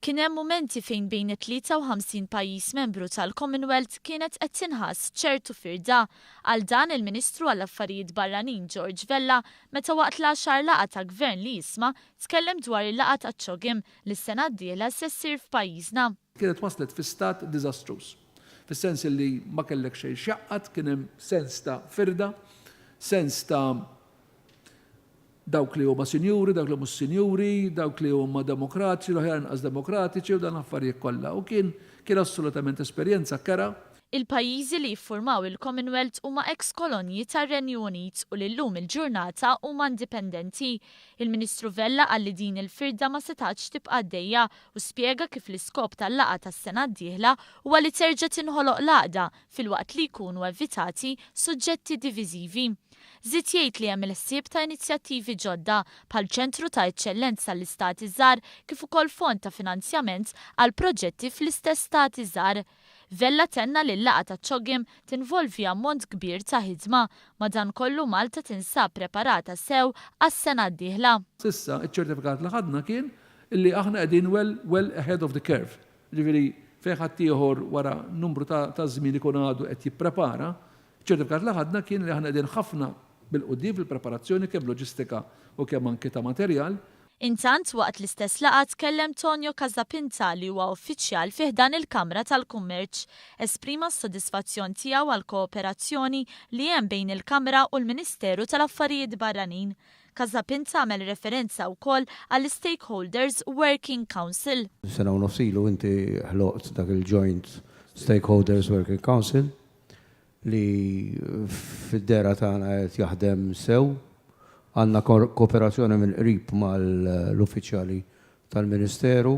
Kien hemm mumenti fejn bejn it-53 pajjiż membru tal-Commonwealth kienet qed tinħass ċertu firda. Qal dan il-Ministru għall-Affarijiet Barranin George Vella meta waqt l-għaxar laqgħa ta' Gvern li Jisma' tkellem dwar il-laqgħa taċ-CHOGM li s-sena d-dieħla se ssir f'pajjiżna. Kienet waslet fi stat diżastruż. Fis-sens li ma kellek xejn x'jgħaqqad, kien hemm sens ta' firda, sens ta' dawk li huma sinjuri, dawk li mhux sinjuri, dawk li huma demokratiċi, l-oħrajn inqas demokratiċi u dan l-affarijiet kollha. U kien kien assolutament esperjenza kerha. Il-pajjiżi li jiffurmaw il-Commonwealth huma eks kolonji tar-Renju Unit u li llum il-ġurnata huma indipendenti. Il-Ministru Vella qal li din il-firda ma setgħatx tibqa' għaddejja u spjega kif l-iskop tal-laqgħa tas-sena d-dieħla huwa li terġa' tinħoloq l-għaqda filwaqt li jkunu evitati suġġetti diviżivi. Żied jgħid li hemm il-ħsieb ta' inizjattivi ġodda, bħal ċentru ta' eċċellenza għall-istati żgħar kif ukoll fond ta' finanzjament għal proġetti fl-istess stati żgħar. Vella tenna li l-laqgħa taċ-CHOGM tinvolvi ammont kbir ta' ħidma. Madankollu Malta tinsab preparata sew għas-sena d-dieħla. S'issa, iċ-ċertifikat li ħadna kien li aħna qegħdin well, well ahead of the curve. Jiġifieri fejn ħaddieħor wara numru ta' żmien ikun għadu qed jipprepara, iċ-ċertifikat li ħadna kien li aħna qegħdin ħafna bil-quddiem fil-preparazzjoni kemm loġistika u kemm anki ta' materjal. Intant, waqt l-istess laqgħa tkellem Tonio Casapinta li huwa uffiċjal fi ħdan il-Kamra tal-Kummerċ. Esprima s-sodisfazzjon tiegħu għall-kooperazzjoni li hemm bejn il-Kamra u l-Ministeru tal-Affarijiet Barranin. Casapinta għamel referenza wkoll għall-Stakeholders Working Council. Sena u nofs ilu inti ħloqt dak il-Joint Stakeholders Working Council li fid-dehra tagħna qed jaħdem sew. Għandna kooperazzjoni mill-qrib mal-uffiċjali tal-Ministeru.